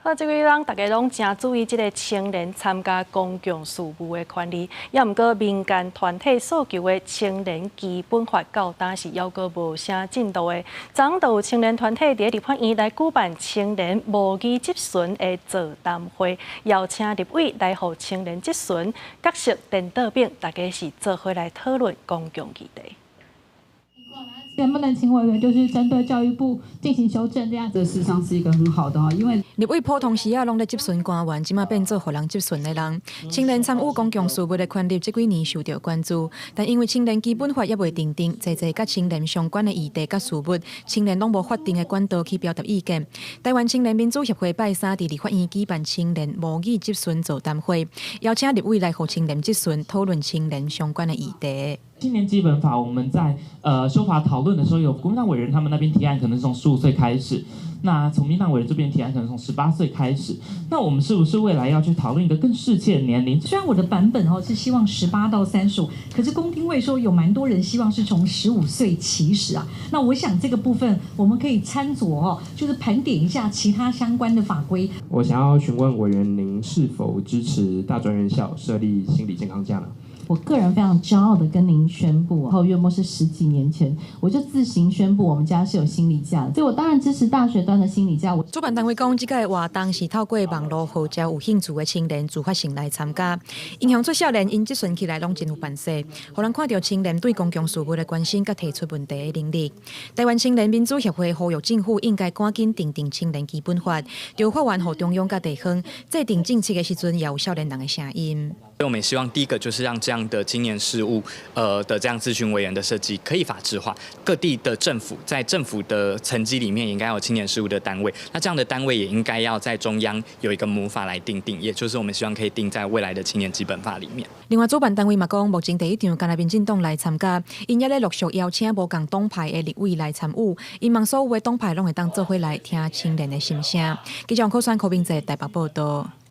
好，這幾工大家攏誠注意這个青年參加公共事務的權利，也毋過民間團體訴求的青年基本法到今是猶閣無啥進度的。昨昏就有青年團體佇立法院來舉辦青年模擬質詢的座談會，邀請立委來予青年質詢，角色顛倒變，大家是做伙來討論公共議題。能不能請委員就是針對教育部進行修正？這樣，這事實上是一個很好的哈，因為立委普通時仔攏咧質詢官員，這馬變做予人質詢的人。青年參與公共事務的權利，這幾年受著關注，但因為青年基本法猶未訂定，濟濟佮青年相關的議題佮事務，青年攏無法定的管道去表達意見。台灣青年民主協會拜三佇立法院舉辦青年模擬質詢座談會，邀請立委來予青年質詢，討論青年相關的議題。青年基本法，我們在修法討論的時候，有國民黨委員他們那邊提案，可能是從15歲開始；那從民黨委員這邊提案，可能從18歲開始。那我們是不是未來要去討論一個更適切的年齡？雖然我的版本哦是希望18到35，可是公聽會說有蠻多人希望是從15歲起始啊。那我想這個部分我們可以參酌哦，就是盤點一下其他相關的法規。我想要詢問委員，您是否支持大專院校設立心理健康假呢？我個人非常驕傲的跟您宣布，後約莫是十幾年前，我就自行宣布我們家是有心理假的，所以我當然支持大學端的心理假。主辦單位講，這個活動是透過網路號召有興趣的青年自發性來參加。𪜶向出少年𪜶質詢起來攏真有範勢，予人看著青年對公共事務的關心佮提出問題的能力。台灣青年民主協會呼籲政府應該趕緊訂定青年基本法，著法源予中央佮地方制定政策的時陣，也有少年人的聲音。所以我們也希望第一個就是讓這樣的青年事務，的這樣諮詢委員的設計可以法制化。各地的政府在政府的層級裡面應該有青年事務的單位，那這樣的單位也應該要在中央有一個母法來訂定，也就是我們希望可以定在未來的青年基本法裡面。另外，主辦單位嘛講，目前第一場干焦民進黨來參加，𪜶也咧陸續邀請無仝黨派的立委來參與，𪜶望所有的黨派攏會當做伙來聽青年的心聲。記者柯選柯明哲台北報道。